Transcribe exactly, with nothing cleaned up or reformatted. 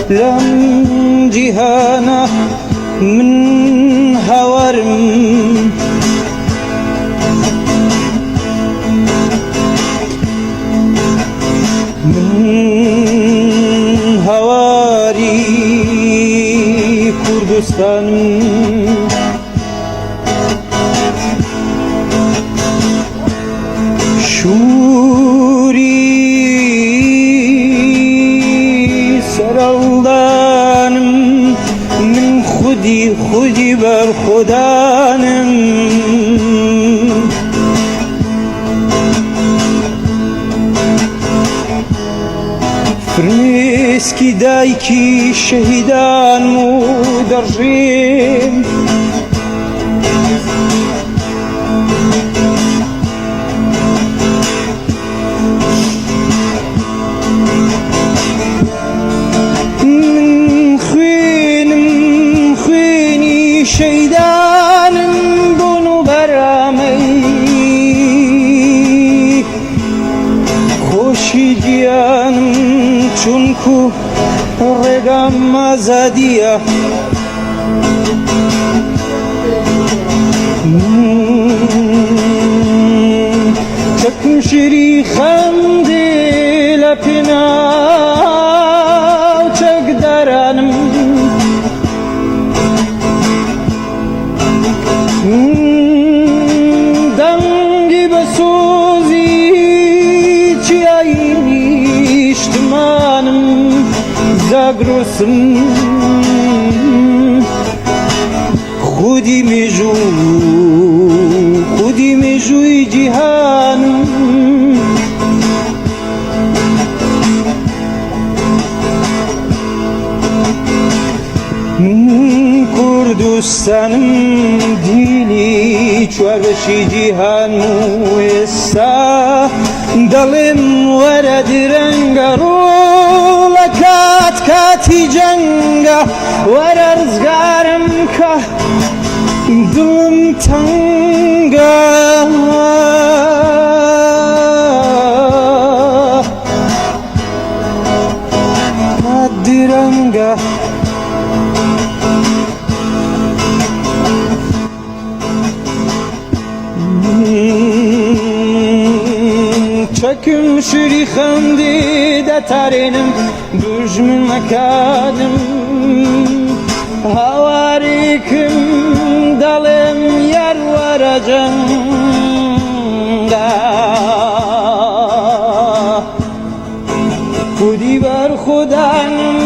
Lem cîhana min hawarim. Min hawarî Kurdistanim. Şûrî sereldanim, min xwedî, xwedî berxwedanim. Firmêskî dayikî şehîdan û derjên. Min xwînim, xwînî şehîdanim bûn û beramey. Xweşî giyanim, çunku rêga me azadiya. Çekim şirî xemdê lepê navçek daranim. Dengî bi sozî çiyayî nîştimanim Zagros im. Xwedî mêjû, xwedî mêjûyî cîhanim. Kurdistanim dîlî çarbeşî cîhan û êsta delêm were direnge rû lê kat katî cenga were rizgarim ka dilim tenga. Direnge. Çekim şirî xemdî de tarênim, dujmin nekadim. Hawarî kim dalêm yer were cenga. Xwedî berxwedanim